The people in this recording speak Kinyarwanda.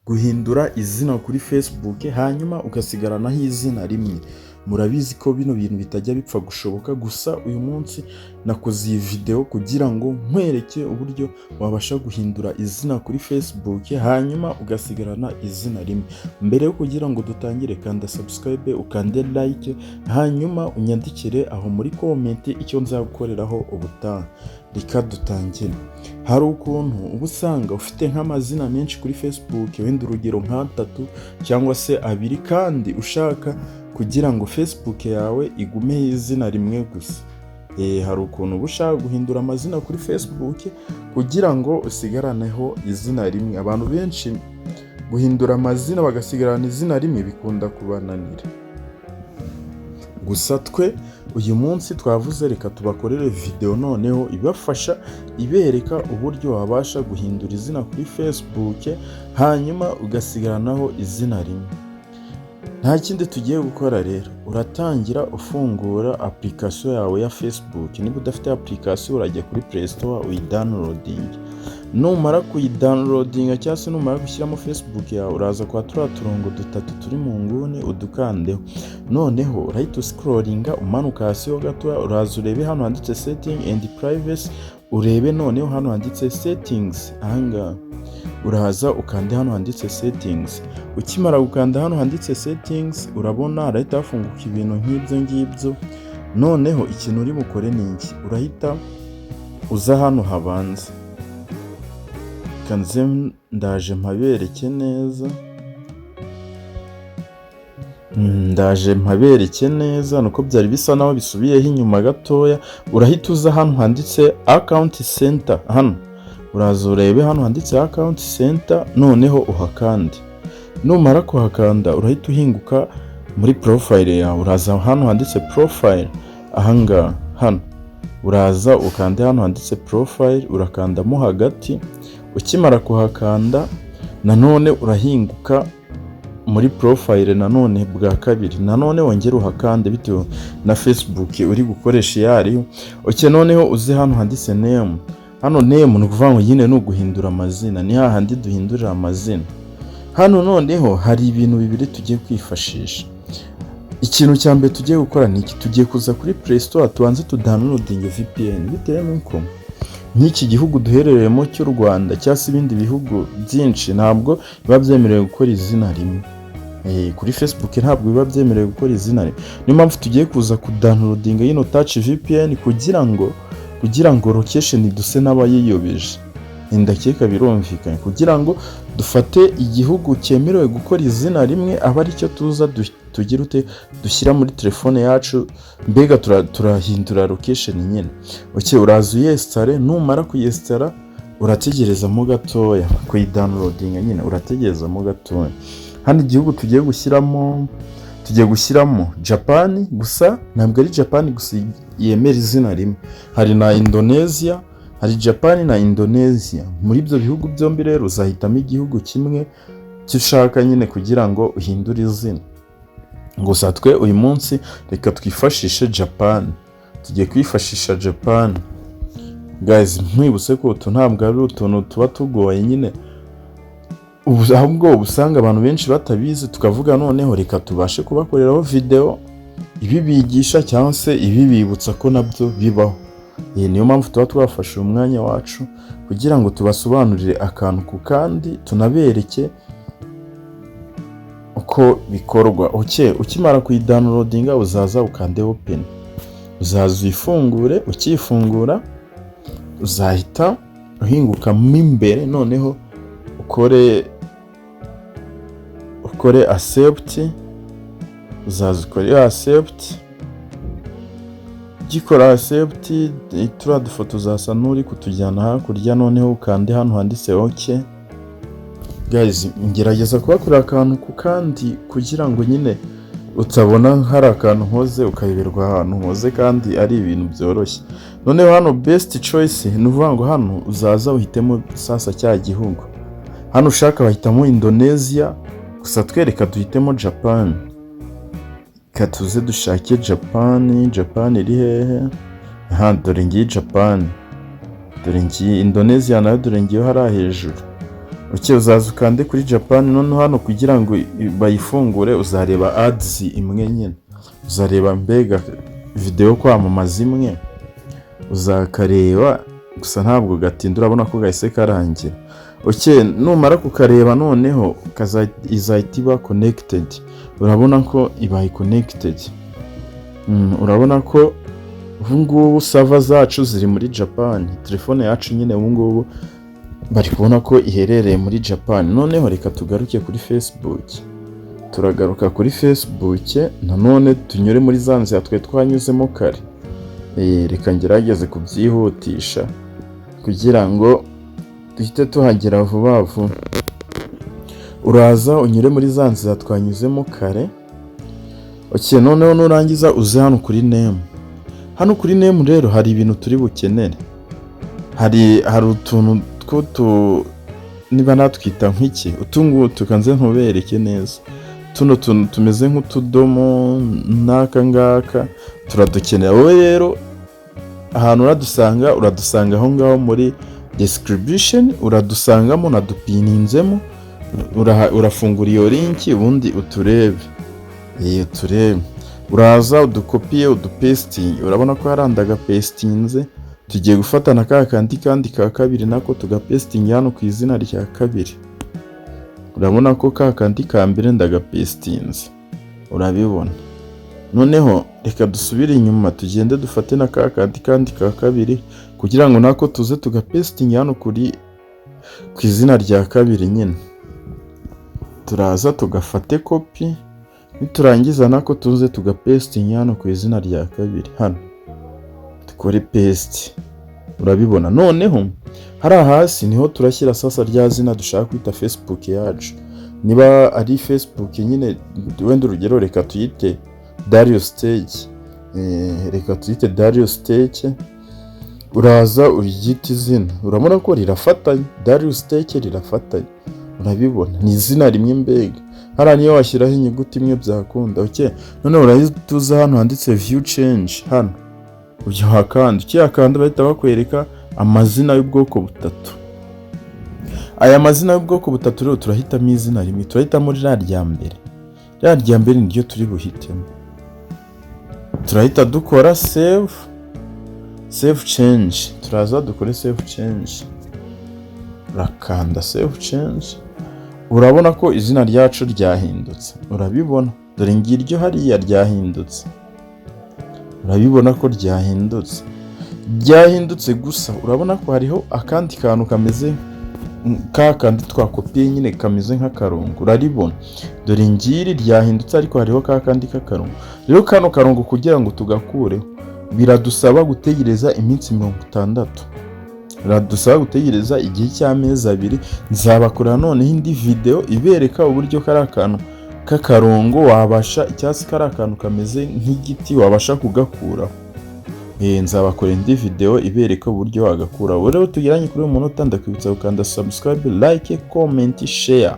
Guhindura izina kuri Facebook hanyuma ugasigaranaho izina rimwe. Murabizi ko bino bintu bitajya bipfa gushoboka. Gusa uyu munsi nakoze iyi video kugira ngo nkwereke uburyo wabasha guhindura izina kuri Facebook hanyuma ugasigarana izina rimwe. Mbere yo kugira ngo dutangire, kanda subscribe, ukande like, hanyuma unyandikire aho muri comment icyo nzagukoreraho ubutaha. Reka dutangire. Hari ukuntu uba usanga ufite nk'amazina menshi kuri Facebook, wenda urugero nk'atatu cyangwa se abiri, kandi ushaka kugira ngo Facebook yawe igumeho izina rimwe gusa. Hari ukuntu uba ushaka guhindura amazina kuri Facebook kugira ngo usigaraneho izina rimwe. Abantu benshi guhindura amazina bagasigarana izina rimwe bikunda kubananira. Gusa twe uyu munsi twavuze reka tubakorere video noneho ibafasha, ibereka uburyo wabasha guhindura izina kuri Facebook hanyuma ugasigaranaho izina rimwe. Nta kindi tugiye gukora rero, uratangira ufungura application yawe ya Facebook. Niba udafite application, urajya kuri Play Store uyidownloading. Numara kuyidownloadinga cyangwa se numara gushyiramo Facebook yawe, uraza kwa turiya turongo dutatu turi mu nguni, udukandeho. Noneho urahita uscrollinga umanuka hasi ho gatoya, uraza urebe hano handitse "Setting and privacy", urebe noneho hano handitse "Settings". Ahangaha uraza ukande hano handitse "Settings". Ukimara gukanda hano handitse "Settings", urabona harahita hafunguka ibintu nk'ibyo ngibyo. Noneho ikintu uri bukore ni iki? Urahita uza hano habanza. Reka nze ndaje mpabereke neza. Ndaje mpabereke neza, nuko byari bisa naho bisubiyeho inyuma gatoya. Urahita uza hano handitse "Account center". Hano uraza urebe hano handitse "Account center", noneho uhakande. Numara kuhakanda, urahita uhinguka muri profile yawe. Uraza hano handitse "Profile", ahangaha hano uraza ukande hano handitse "Profile", urakandamo hagati. Ukimara kuhakanda, nanone urahinguka muri profile nanone bwa kabiri, nanone wongere uhakande bitewe na Facebook uri gukoresha iyo ariyo. Okay, noneho uze hano handitse "Name". Hano "Name" ni ukuvuga ngo nyine ni uguhindura amazina, ni hahandi duhindurira amazina. Hano noneho hari ibintu bibiri tugiye kwifashisha. Ikintu cya mbere tugiye gukora ni iki: tugiye kuza kuri Play Store, tubanze tudownloadinge VPN, bitewe n'uko nk'iki gihugu duherereyemo cy'u Rwanda cyangwa se ibindi bihugu byinshi ntabwo biba byemerewe gukora izina rimwe. Kuri Facebook ntabwo biba byemerewe gukora izina rimwe. Niyo mpamvu tugiye kuza kudownloadinga yino Touch VPN kugira ngo location duse n'abayiyobeje. Ndakeka birumvikanye, kugira ngo dufate igihugu cyemerewe gukora izina rimwe, aba aricyo tuza tugira ute, dushyira muri telefone yacu. Mbega turahindura location nyine. Okay, uraza uyinstalle. Numara kuyinstalla, urategerezamo gatoya, kuyidownloadinga nyine, urategerezamo gatoya. Hano igihugu tugiye gushyiramo, tugiye gushyiramo Japan. Gusa ntabwo ari Japan gusa yemera izina rimwe, hari na Indonesia. Hari Japan na Indonesia. Muri ibyo bihugu byombi rero uzahitamo igihugu kimwe cyo ushaka nyine kugira ngo uhindure izina. Gusa twe uyu munsi reka twifashishe Japan, tugiye kwifashisha Japan. Guys, nkwibutse ko utu ntabwo ari utuntu tuba tugoye nyine, ahubwo uba usanga abantu benshi batabizi, tukavuga noneho reka tubashe kubakoreraho video ibibigisha cyangwa se ibibibutsa ko nabyo bibaho. Iyi niyo mpamvu tuba twafashe umwanya wacu kugira ngo tubasobanurire akantu ku kandi, tunabereke uko bikorwa. Okay, ukimara kuyidownloadinga, uzaza ukande "Open", uzaza uyifungure. Ukifungura, uzahita uhingukamo imbere, noneho ukore "Accept". Uzaza ukore "Accept". Ugikora "Accept", turiya dufoto uzasa n'uri kutujyana hakurya, noneho ukande hano handitse "OK". Guys, ngerageza kubakorera akantu ku kandi kugira ngo nyine utabona hari akantu nkoze ukayoberwa ahantu nkoze, kandi ari ibintu byoroshye. Noneho hano "Best choice", ni ukuvuga ngo hano uzaza uhitemo sasa cya gihugu. Hano ushaka wahitamo Indonesia, gusa twereka duhitemo Japan. Reka tuze dushake Japan. Japan iri hehe? Aha, dore ngiyi Japan, dore ngiyi Indonesia nayo, dore ngiyo hariya hejuru. Okay, uzaza ukande kuri Japan. Noneho hano kugira ngo bayifungure uzareba ads imwe nyine, uzareba mbega video kwamamaza imwe, uzakareba gusa, ntabwo gatinda. Urabona ko gahise karangira. Okay, numara kukareba noneho izahita iba connected. Urabona ko ibaye connected. Urabona ko ubu ngubu server zacu ziri muri Japan. Telefone yacu nyine ubu ngubu bari kubona ko iherereye muri Japan. Noneho reka tugaruke kuri Facebook. Turagaruka kuri Facebook nanone, tunyure muri za nzira twari twanyuzemo kare. Reka ngerageze kubyihutisha kugira ngo duhite tuhagera vuba vuba. Uraza unyure muri za nzira twanyuzemo kare. Okay, noneho nurangiza uze hano kuri name. Hano kuri name rero hari ibintu turi bukenere. Hari utuntu tw'utu, niba natwita nk'iki, utu ngutu kanze ntubereke neza. Tuno tuntu tumeze nk'utudomo n'aka ngaka turadukenera. Wowe rero ahantu uradusanga aho ngaho muri description, uradusangamo, nadupininzemo. Urafungura iyo link ubundi uturebe. Uturebe, uraza udukopiye, udupesitinge. Urabona ko hari ndagapesitinze. Tugiye gufata na ka kandi ka kabiri, nako tugapesitinge hano ku izina rya kabiri. Urabona ko ka kandi ka mbere ndagapesitinze, urabibona. Noneho reka dusubire inyuma, tugende dufate na ka kandi ka kabiri kugira ngo nako tuze tugapesitinge hano ku izina rya kabiri nyine. Turaza tugafate copy, niturangiza nako tuze tugapesitinge hano ku izina rya kabiri. Hano dukore paste, urabibona. Noneho hariya hasi niho turashyira sasa rya zina dushaka kwita Facebook yacu. Niba ari Facebook nyine, wenda urugero reka tuyite Darius Tech. Reka tuyite Darius Tech. Uraza uryita izina, urabona ko rirafatanye, Darius Tech rirafatanye, urabibona, ni izina rimwe mbega. Hariya niyo washyiraho inyuguti imwe byakunda. Okay, noneho urahita uza hano handitse "view change". Hano ujya uhakanda, ukihakanda bahita bakwereka amazina y'ubwoko butatu. Aya mazina y'ubwoko butatu rero turahitamo izina rimwe, turahitamo ririya rya mbere. Ririya rya mbere niryo turi buhitemo. Turahita dukora save change. Turaza dukore save change. Urakanda save change, urabona ko izina ryacu ryahindutse. Urabibona, dore ngiryo hariya ryahindutse. Urabibona ko ryahindutse, ryahindutse. Gusa urabona ko hariho akandi kantu kameze ka kandi twakopiye nyine, kameze nk'akarongo, uraribona. Dore ngiri ryahindutse, ariko hariho ka kandi k'akarongo. Rero kano karongo kugira ngo tugakureho biradusaba gutegereza iminsi 60, biradusaba gutegereza igihe cy'amezi 2. Nzabakorera noneho indi video ibereka uburyo kari akantu k'akarongo wabasha, icyatsi kari akantu kameze nk'igiti, wabasha kugakuraho. Nzabakorera indi video ibereka uburyo wagakuraho. Rero tugeranye kuri uyu munota, ndakwibutsa gukanda subscribe, like, comment, share.